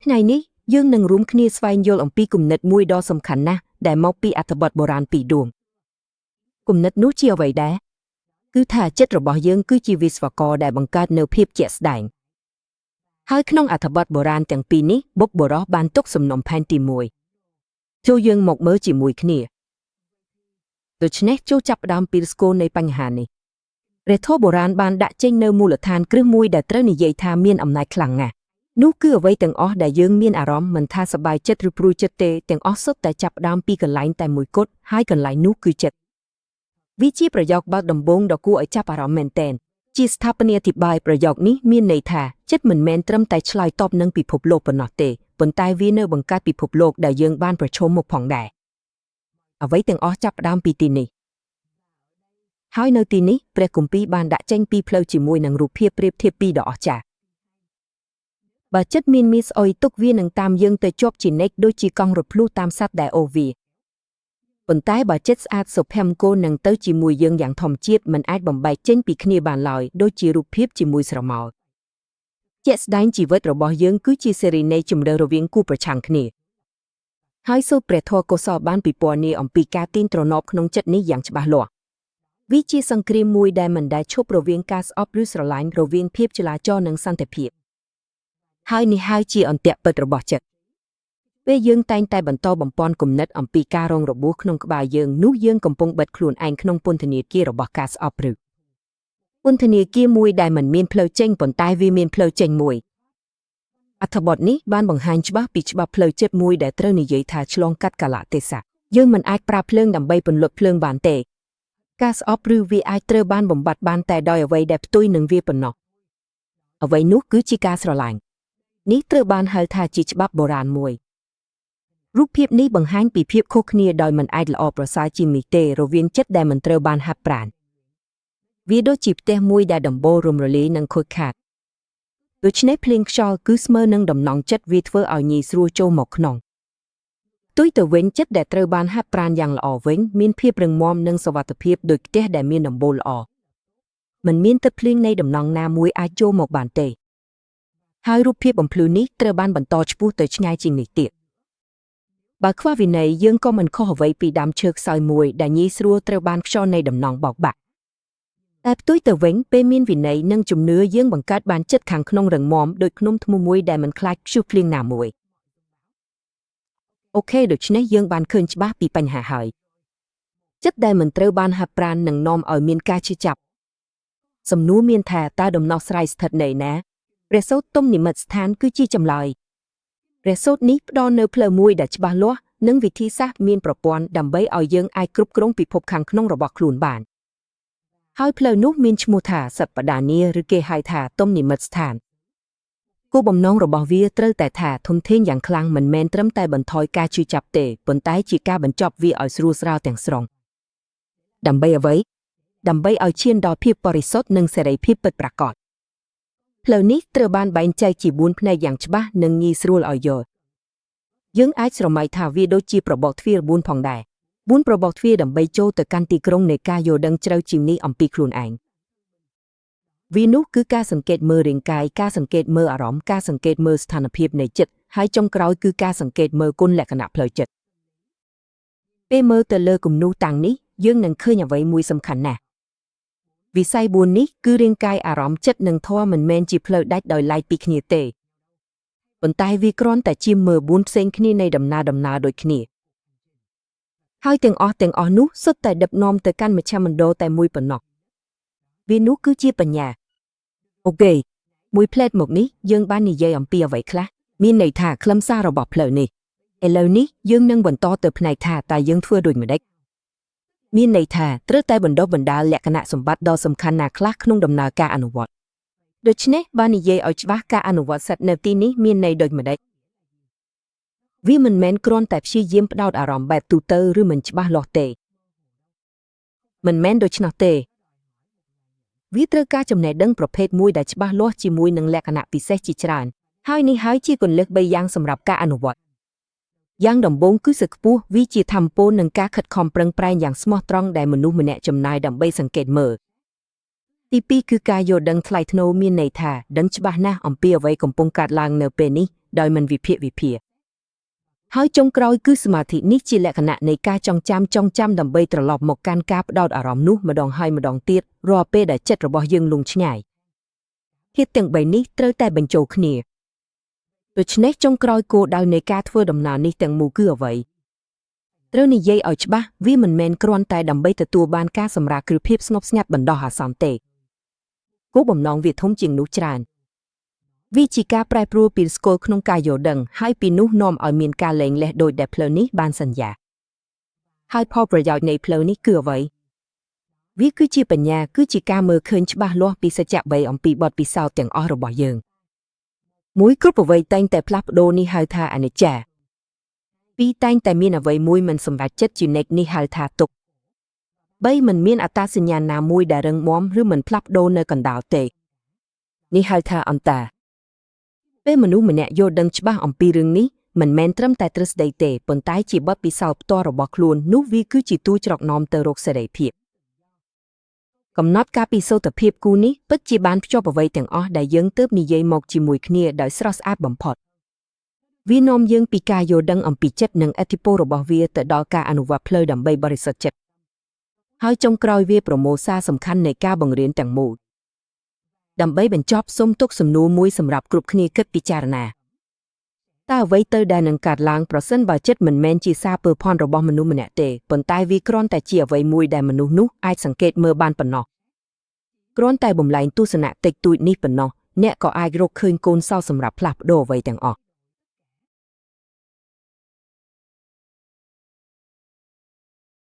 ថ្ងៃនេះយើងនឹងរួមគ្នាស្វែងយល់អំពីគំនិតមួយដ៏សំខាន់ណាស់ដែលមកពីអត្ថបទបុរាណពីរដួងគំនិតនោះជាអ្វីដែរគឺថាចិត្តរបស់យើងគឺជាវិស្វករដែលបង្កើតនូវភាពជាក់ស្ដែងហើយក្នុងអត្ថបទបុរាណទាំងពីរនេះបុព្វបុរសបានទុកសំណុំផែនទីមួយចូលយើងមកមើលជាមួយគ្នាដូច្នេះចូលចាប់ផ្ដើមពីស្គលនៃបញ្ហានេះព្រះធម៌បុរាណបានដាក់ចេញនូវមូលដ្ឋានគ្រឹះមួយដែលត្រូវនិយាយថាមានអំណាចខ្លាំងណាស់នោះគឺអ្វីទាំងអស់ដែលយើងមានអារម្មណ៍មិនថាសប្បាយចិត្តឬព្រួយចិត្តទេទាំងអស់សុទ្ធតែចាប់ផ្ដើមពីកន្លែងតែមួយគត់ហើយកន្លែងនោះគឺចិត្តវាជាប្រយោគបើកដំបូងដ៏គួរឲ្យចាប់អារម្មណ៍មែនទែនជាស្ថាបនាអធិប្បាយប្រយោគនេះមានន័យថាចិត្តមិនមែនត្រឹមតែឆ្លើយតបនឹងពិភពលោកប៉ុណ្ណោះទេប៉ុន្តែវានៅបង្កើតពិភពលោកដែលយើងបានប្រឈមមុខផងដែរអ្វីទាំងអស់ចាប់ផ្ដើមពីទីនេះហើយនៅទីនេះព្រះគម្ពីរបានដាក់ចេញពីផ្លូវជាមួយនឹងរូបភាពប្រៀបធៀបពីរដ៏អស្ចារ្យបើចិត្តមានមីស្អុយទុកវានឹងតាមយើងទៅជាប់ជានិច្ចដូចជាកង់រភ្លុះតាមសត្វដែលអូសវាប៉ុន្តែបើចិត្តស្អាតសុភមង្គលនឹងទៅជាមួយយើងយ៉ាងធម្មជាតិមិនអាចបំបែកចេញពីគ្នាបានឡើយដូចជារូបភាពជាមួយស្រមោលជាក់ស្ដែងជីវិតរបស់យើងគឺជាសេរីនៃជំរឿរវាងគូប្រឆាំងគ្នាហើយសូត្រព្រះធម៌កុសលបានពិពណ៌នាអំពីការទាញទ្រនប់ក្នុងចិត្តនេះយ៉ាងច្បាស់លាស់វាជាសង្គ្រាមមួយដែលមិនដែលឈប់រវាងការស្អប់ឬស្រឡាញ់រវាងភាពចលាចលនិងសន្តិភាពហើយនេះហើយជាអន្ទាក់ពិតរបស់ចិត្តពេលយើងតែងតែបន្តបំពន់គំនិតអំពីការរងរបួសក្នុងក្បាលយើងនោះយើងកំពុងបិទខ្លួនឯងក្នុងពន្ធនាគាររបស់ការស្អប់ឬពន្ធនាគារមួយដែលមិនមានផ្លូវចេញប៉ុន្តែវាមានផ្លូវចេញមួយអត្ថបទនេះបានបង្ហាញច្បាស់ពីច្បាប់ផ្លូវចិត្តមួយដែលត្រូវនិយាយថាឆ្លងកាត់កាលៈទេសៈយើងមិនអាចប្រើភ្លើងដើម្បីពន្លត់ភ្លើងបានទេការស្អប់ឬវាអាចត្រូវបានបំបត្តិបានតែដោយអ្វីដែលផ្ទុយនឹងវាប៉ុណ្ណោះអ្វីនោះគឺជាការស្រឡាញ់នេះត្រូវបានហៅថាជាច្បាប់បុរាណមួយរូបភាពនេះបង្ហាញពីភាពខុសគ្នាដោយមិនអាចល្អប្រសើរជាងនេះទេរវាងចិត្តដែលមិនត្រូវបានហាត់ប្រាណវាដូចជាផ្ទះមួយដែលដំបូលរំរលាយនិងខូចខាតដូច្នេះភ្លៀងខ្យល់គឺស្មើនឹងដំណងចិត្តវាធ្វើឲ្យងាយស្រួលចូលមកក្នុងផ្ទុយទៅវិញចិត្តដែលត្រូវបានហាត់ប្រាណយ៉ាងល្អវិញមានភាពរឹងមាំនិងសុវត្ថិភាពដូចផ្ទះដែលមានដំបូលល្អមិនមានទឹកភ្លៀងនៃដំណងណាមួយអាចចូលមកបានទេហើយរូបភាពបំភ្លឺនេះត្រូវបានបន្តឆ្ពោះទៅឆ្ងាយជាងនេះទៀតបើខ្វះវិន័យយើងក៏មិនខុសអ្វីពីដើមឈើខ្សោយមួយដែលងាយស្រួលត្រូវបានខ្យល់នៃដំណងបោកបាក់តែផ្ទុយទៅវិញពេលមានវិន័យនិងជំនឿយើងបង្កើតបានចិត្តខាងក្នុងរឹងមាំដូចភ្នំធ្មមួយដែលមិនខ្លាចព្យុះភ្លៀងណាមួយ OK ដូច្នេះយើងបានឃើញច្បាស់ពីបញ្ហាហើយចិត្តដែលមិនត្រូវបានហាត់ប្រាណនឹងនាំឲ្យមានការឈឺចាប់សំណួរមានថាតើដំណោះស្រាយស្ថិតនៅណាព្រះសូត្រទុំនិមិត្តស្ថានគឺជាចម្លើយព្រះសូត្រនេះផ្ដល់នូវផ្លូវមួយដែលច្បាស់លាស់និងវិធីសាស្ត្រមានប្រព័ន្ធដើម្បីឲ្យយើងអាចគ្រប់គ្រងពិភពខាងក្នុងរបស់ខ្លួនបានហើយផ្លូវនោះមានឈ្មោះថាសប្តានាឬគេហៅថាទុំនិមិត្តស្ថានគោលបំណងរបស់វាត្រូវតែថាធំធេងយ៉ាងខ្លាំងមិនមែនត្រឹមតែបន្ថយការឈឺចាប់ទេប៉ុន្តែជាការបញ្ចប់វាឲ្យស្រួលស្រាលទាំងស្រុងដើម្បីអ្វីដើម្បីឲ្យឈានដល់ភាពបរិសុទ្ធនិងសេរីភាពពិតប្រាកដផ្លូវនេះត្រូវបានបែងចែកជា4ផ្នែកយ៉ាងច្បាស់និងងាយស្រួលឲ្យយល់យើងអាចស្រមៃថាវាដូចជាប្របកទ្វារ4ផងដែរ4ប្របកទ្វារដើម្បីចូលទៅកាន់ទីក្រុងនៃការយល់ដឹងជ្រៅជាងនេះអំពីខ្លួនឯងវានោះគឺការសង្កេតមើលរាងកាយការសង្កេតមើលអារម្មណ៍ការសង្កេតមើលស្ថានភាពនៃចិត្តហើយចុងក្រោយគឺការសង្កេតមើលគុណលក្ខណៈផ្លូវចិត្តពេលមើលទៅលើគំនូរតាំងនេះយើងនឹងឃើញអ្វីមួយសំខាន់ណាស់វិស័យ4នេះគឺរាងកាយអារម្មណ៍ចិត្តនិងធម៌មិនមែនជាផ្លូវដាច់ដោយឡែកពីគ្នាទេប៉ុន្តែវាគ្រាន់តែជាមើល4ផ្សេងគ្នានៃដំណើរដំណើរដូចគ្នាហើយទាំងអស់ទាំងអស់នោះសុទ្ធតែដឹកនាំទៅកាន់មជ្ឈមណ្ឌលតែមួយប៉ុណ្ណោះវានោះគឺជាបញ្ញា OK មួយផ្លែតមកនេះយើងបាននិយាយអំពីអ្វីខ្លះមានន័យថាខ្លឹមសាររបស់ផ្លូវនេះឥឡូវនេះយើងនឹងបន្តទៅផ្នែកថាតើយើងធ្វើដូចម្តេចមានន័យថាត្រូវតែបណ្ដុះបណ្ដាលលក្ខណៈសម្បត្តិដ៏សំខាន់ណាខ្លះក្នុងដំណើរការអនុវត្តដូច្នេះបាននិយាយឲ្យច្បាស់ការអនុវត្តសិទ្ធិនៅទីនេះមានន័យដូចម្តេចវាមិនមែនគ្រាន់តែព្យាយាមផ្ដោតអារម្មណ៍បែបទូទៅឬមិនច្បាស់លាស់ទេមិនមែនដូច្នោះទេវាត្រូវការចំណេះដឹងប្រភេទមួយដែលច្បាស់លាស់ជាមួយនឹងលក្ខណៈពិសេសជាច្រើនហើយនេះហើយជាគន្លឹះ3យ៉ាងសម្រាប់ការអនុវត្តយ៉ាងដំបូងគឺសឹកខ្ពស់វាជាធម្មពលនឹងការខិតខំប្រឹងប្រែងយ៉ាងស្មោះត្រង់ដែលមនុស្សម្នាក់ចំណាយដើម្បីសង្កេតមើល ទី2គឺការយល់ដឹងថ្លៃថ្នូរមានន័យថាដឹងច្បាស់ណាស់អំពីអ្វីកំពុងកើតឡើងនៅពេលនេះដោយមិនវិភាគវិភាគហើយចុងក្រោយគឺសមាធិនេះជាលក្ខណៈនៃការចងចាំចងចាំដើម្បីត្រឡប់មកកាន់ការផ្ដោតអារម្មណ៍នោះម្ដងហើយម្ដងទៀតរាល់ពេលដែលចិត្តរបស់យើងលងឆ្ងាយធាតុទាំងបីនេះត្រូវតែបញ្ចូលគ្នាដូច្នេះចុងក្រោយគោលដៅនៃការធ្វើដំណើរនេះទាំងមូលគឺអ្វីត្រូវនិយាយឲ្យច្បាស់វាមិនមែនគ្រាន់តែដើម្បីទទួលបានការសម្រាកឬភាពស្ងប់ស្ងាត់បណ្ដោះអាសន្នទេគោលបំណងវាធំជាងនោះច្រើនវាជាការប្រែប្រួលពីស្គាល់ក្នុងការយល់ដឹងហើយពីនោះនាំឲ្យមានការលែងលះដោយដែលផ្លូវនេះបានសន្យាហើយផលប្រយោជន៍នៃផ្លូវនេះគឺអ្វីវាគឺជាបញ្ញាគឺជាការមើលឃើញច្បាស់លាស់ពីសច្ចៈបីអំពីបទពិសោធន៍ទាំងអស់របស់យើងមួយគ្រប់អ្វីតែងតែផ្លាស់ប្ដូរនេះហៅថាអនិច្ចាពីរតែងតែមានអ្វីមួយមិនសម្រេចចិត្តជានិច្ចនេះហៅថាទុក្ខបីមិនមានអត្តសញ្ញាណណាមួយដែលរឹងមាំឬមិនផ្លាស់ប្ដូរនៅកណ្ដាលទេនេះហៅថាអន្តាពេលមនុស្សម្នាក់យល់ដឹងច្បាស់អំពីរឿងនេះមិនមែនត្រឹមតែទ្រឹស្ដីទេប៉ុន្តែជាបទពិសោធន៍ផ្ទាល់របស់ខ្លួននោះវាគឺជាទូច្រកនាំទៅរកសេរីភាពកំណត់ការពិសូដ្ឋភាពគូនេះពិតជាបានភ្ជាប់អ្វីទាំងអស់ដែលយើងទើបនិយាយមកជាមួយគ្នាដោយស្រស់ស្អាតបំផុតវានាំយើងពីការយល់ដឹងអំពីចិត្តនិងឥទ្ធិពលរបស់វាទៅដល់ការអនុវត្តផ្លូវដើម្បីបរិសុទ្ធចិត្តហើយចុងក្រោយវាប្រមូលសារសំខាន់នៃការបង្រៀនទាំងមូលដើម្បីបញ្ចប់សូមទុកសំណួរមួយសម្រាប់គ្រប់គ្នាគិតពិចារណាតើអ្វីទៅដែលនឹងកើតឡើងប្រសិនបើចិត្តមិនមែនជាសារពើភ័ណ្ឌរបស់មនុស្សម្នាក់ទេប៉ុន្តែវាគ្រាន់តែជាអ្វីមួយដែលមនុស្សនោះអាចសង្កេតមើលបានប៉ុណ្ណោះគ្រាន់តែបំលែងទស្សនៈតិចតួចនេះប៉ុណ្ណោះអ្នកក៏អាចរកឃើញកូនសោសម្រាប់ផ្លាស់ប្ដូរអ្វីទាំងអស់។